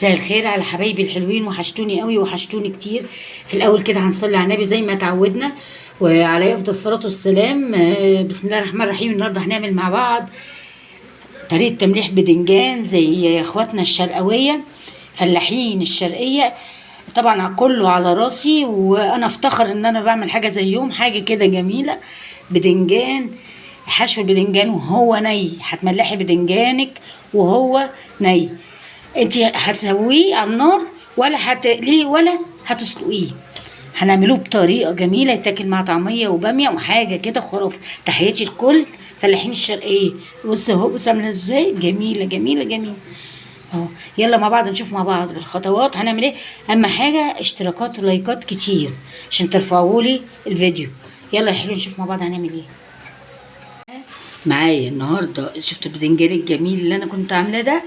مساء الخير على حبايبي الحلوين، وحشتوني قوي وحشتوني كتير. في الاول كده هنصلي على النبي زي ما اتعودنا وعليه افضل الصلاة والسلام. بسم الله الرحمن الرحيم. النهارده هنعمل مع بعض طريقه تمليح بدنجان زي اخواتنا الشرقاويه، فلاحين الشرقية. طبعا كله على راسي، وانا افتخر ان انا بعمل حاجة زيهم، حاجة كده جميلة. بدنجان، حشو البدنجان وهو ني. هتملحي بدنجانك وهو ني، انت هتسويه على النار ولا هتقليه ولا هتسلقيه. هنعملوه بطريقة جميلة يتاكل مع طعميه وباميه وحاجه كده خرافه. تحياتي لكل فلاحين الشرقية. بص اهو، بص عامله ازاي، جميلة جميلة جميلة اهو. يلا مع بعض نشوف مع بعض بالخطوات هنعمل ايه. اهم حاجة اشتراكات ولايكات كتير عشان ترفعوا لي الفيديو. يلا يا حلوين نشوف مع بعض هنعمل ايه. معايا النهارده شفتوا البدنجان الجميل اللي انا كنت عاملاه ده؟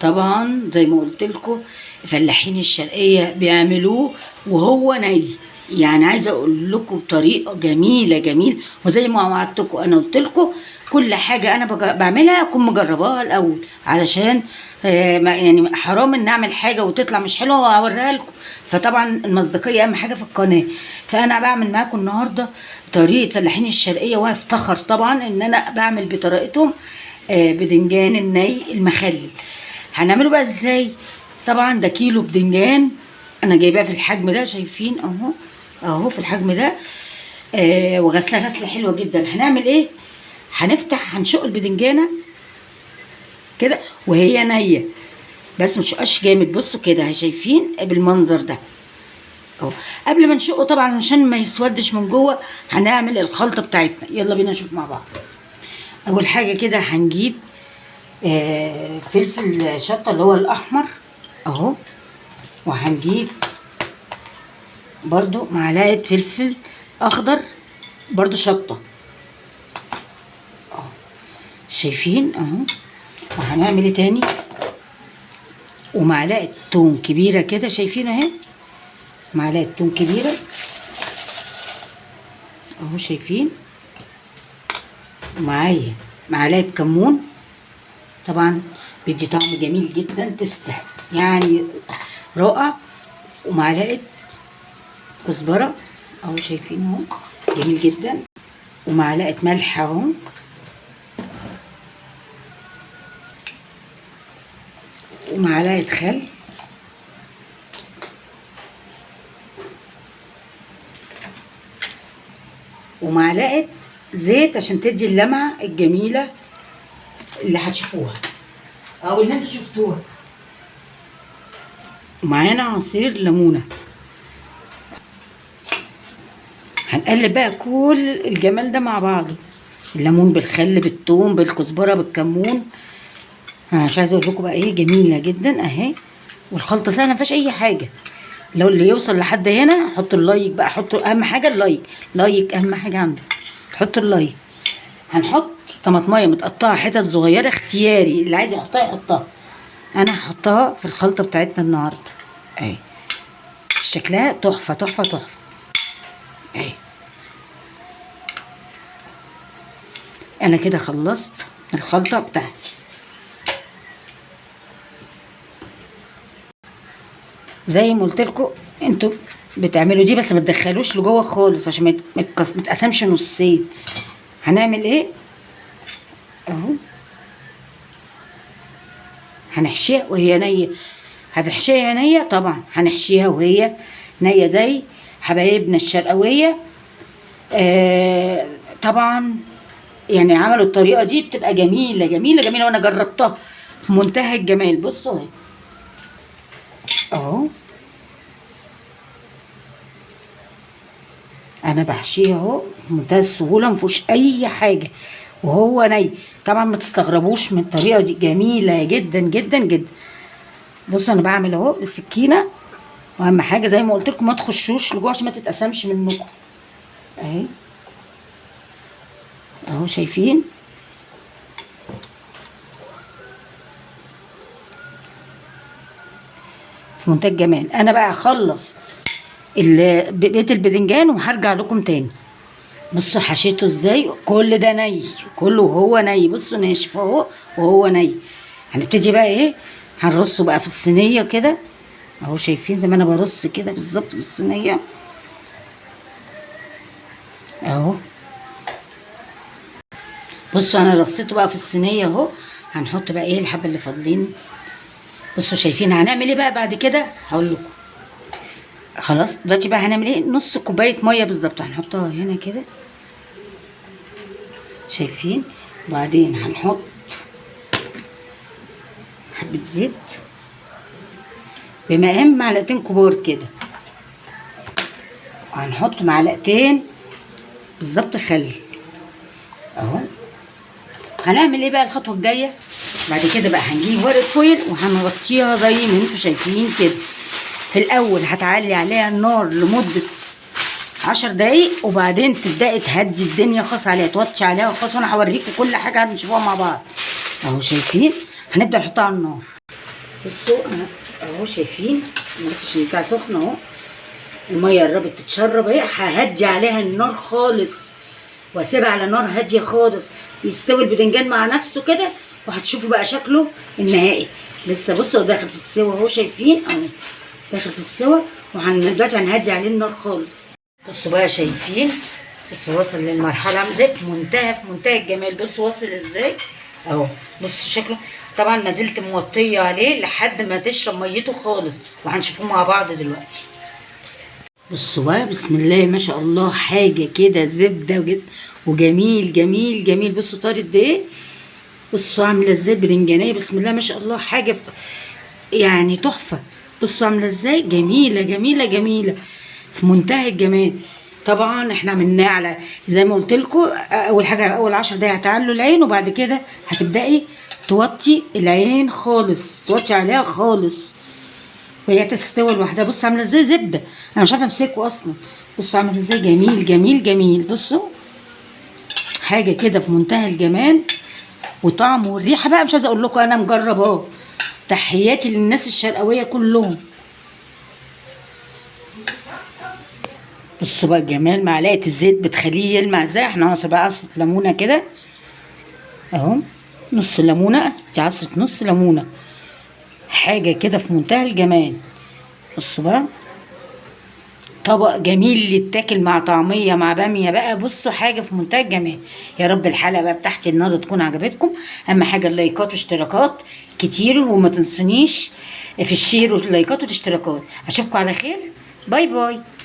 طبعا زي ما قلت لكم فلاحين الشرقية بيعملوه وهو ني. يعني عايزه اقول لكم بطريقة جميلة جميل، وزي ما وعدتكم انا قلت لكم كل حاجة انا بعملها اكون مجرباها الاول، علشان يعني حرام ان اعمل حاجة وتطلع مش حلوة واوريها لكم. فطبعا المصداقية اهم حاجة في القناة. فانا بعمل معاكم النهارده طريقه فلاحين الشرقية، وانا افتخر طبعا ان انا بعمل بطريقتهم. بدنجان الني المخلل هنعمله بقى ازاي؟ طبعا ده كيلو بدنجان انا جايباه في الحجم ده، شايفين اهو اهو في الحجم ده. وغسله غسله حلوة جدا. هنعمل ايه؟ هنفتح، هنشق البدنجانه كده وهي نيه، بس متشقاش جامد. بصوا كده شايفين بالمنظر ده اهو. قبل ما نشقه طبعا عشان ما يسودش من جوه هنعمل الخلطة بتاعتنا. يلا بينا نشوف مع بعض. اول حاجة كده هنجيب فلفل شطه اللي هو الاحمر اهو، وهنجيب برضو معلقه فلفل اخضر برضو شطه اهو، شايفين اهو. وهنعمل ايه تاني؟ ومعلقة توم كبيرة كده، شايفين اهي، معلقه توم كبيرة اهو، شايفين. ومعايا معلقه كمون، طبعا بيدي طعم جميل جدا، تستاهل يعني رائع. ومعلقة كزبره اهو، شايفين اهو، جميل جدا. ومعلقة ملح اهو، ومعلقة خل، ومعلقة زيت عشان تدي اللمعة الجميلة اللي هتشوفوها او اللي انتوا شفتوها. ومعانا عصير ليمونه. هنقلب بقى كل الجمال ده مع بعضه، الليمون بالخل بالثوم بالكزبره بالكمون. انا مش عايزه اقول لكم بقى ايه، جميلة جدا اهي. والخلطه سهلة مفيهاش اي حاجة. لو اللي يوصل لحد هنا حطوا ال like بقى، حطوا اهم حاجة ال like، like اهم حاجة عندك، تحطوا ال like. هنحط طماطميه متقطعه حتت صغيرة، اختياري، اللي عايز يحطها يحطها. انا هحطها في الخلطة بتاعتنا النهارده اهي. شكلها تحفة تحفة تحفة اهي. انا كده خلصت الخلطة بتاعتي. زي ما قلت لكم انتوا بتعملوا دي، بس ما تدخلوش لجوه خالص عشان ما يتقسمش نصين. هنعمل ايه اهو؟ هنحشيها وهي نيه. هتحشيها نيه طبعا، هنحشيها وهي نيه زي حبايبنا الشرقاويه. طبعا يعني عملوا الطريقة دي بتبقى جميلة جميلة جميلة، وانا جربتها في منتهى الجمال. بصوا اهي اهو، انا بحشيها اهو في منتهى السهولة، مفيهوش اي حاجة وهو ني. طبعا ما تستغربوش من الطريقة دي، جميلة جدا جدا جدا. بصوا انا بعمل اهو بالسكينة، واهم حاجة زي ما قلت لكم ما تخشوش لجوه عشان ما تتقسمش منكم اهي اهو، شايفين. في منتهى الجمال. انا بقى اخلص بقية البدنجان وهرجع لكم تاني. بصوا حشيته ازاي، كل ده ني، كله وهو ني. بصوا ناشف اهو وهو ني. هنبتدي بقى ايه؟ هنرصه بقى في الصينية كده اهو، شايفين زي ما انا برص كده بالظبط في الصينية اهو. بصوا انا رصيته بقى في الصينية اهو. هنحط بقى ايه الحبة اللي فاضلين. بصوا شايفين هنعمل ايه بقى بعد كده، هقول لكم. خلاص دلوقتي بقى هنعمل ايه، نص كوباية مية بالظبط هنحطها هنا كده، شايفين. وبعدين هنحط حبه زيت بمقام معلقتين كبار كده، وهنحط معلقتين بالظبط خل اهو. هنعمل ايه بقى الخطوة الجاية بعد كده بقى؟ هنجيب ورقة فويل وهنغطيها زي ما انتوا شايفين كده. في الاول هتعلي عليها النار لمدة 10 دقايق، وبعدين تبداي تهدي الدنيا خالص عليها، توطي عليها خالص، وانا هوريكم كل حاجة هنشوفوها مع بعض اهو. شايفين هنبدا نحطها على النار. بصوا اهو شايفين، بس عشان بتاع سخنة اهو، المية قربت تتشرب اهي. ههدي عليها النار خالص واسيبها على نار هادية خالص يستوي البدنجان مع نفسه كده، وهتشوفوا بقى شكله النهائي. لسه بصوا داخل في السوا اهو، شايفين اهو داخل في السوا. دلوقتي هنهدي عليه النار خالص. بصوا بقى شايفين، بصوا وصل للمرحلة عامل ازاي، في منتهى الجمال. بصوا واصل ازاي اهو، بصوا شكله. طبعا ما زلت موطيه عليه لحد ما تشرب ميته خالص، وهنشوفوه مع بعض دلوقتي. بصوا بقى بسم الله ما شاء الله، حاجة كده زبدة وجميل جميل جميل. بصوا طارت قد ايه، بصوا عامله ازاي البدنجانيه، بسم الله ما شاء الله، حاجة يعني تحفة. بصوا عامله ازاي، جميلة جميلة جميلة في منتهى الجمال. طبعا احنا عملناه على زي ما قلت لكم، اول حاجة اول 10 دقايق هتعلوا العين، وبعد كده هتبداي توطي العين خالص، توطي عليها خالص وهي تستوي لوحدها. بصوا عامله ازاي زبدة، انا مش عارفه امسكه اصلا. بصوا عامله ازاي، جميل جميل جميل. بصوا حاجة كده في منتهى الجمال وطعم والريحه بقى مش عايزه اقول لكم، انا مجرباه. تحياتي للناس الشرقاويه كلهم. بصوا بقى الجمال، معلقه الزيت بتخليه يلمع ازاي. احنا هنعصر بقى عصره ليمونه كده اهو، نص ليمونه، دي عصره نص ليمونه، حاجة كده في منتهى الجمال. بصوا بقى طبق جميل يتاكل مع طعميه مع باميه بقى. بصوا حاجة في منتهى الجمال. يا رب الحلقة بقى بتاعتي النهارده تكون عجبتكم. اهم حاجة اللايكات واشتراكات كتير، وما تنسونيش في ال share واللايكات والاشتراكات. اشوفكم على خير، bye bye.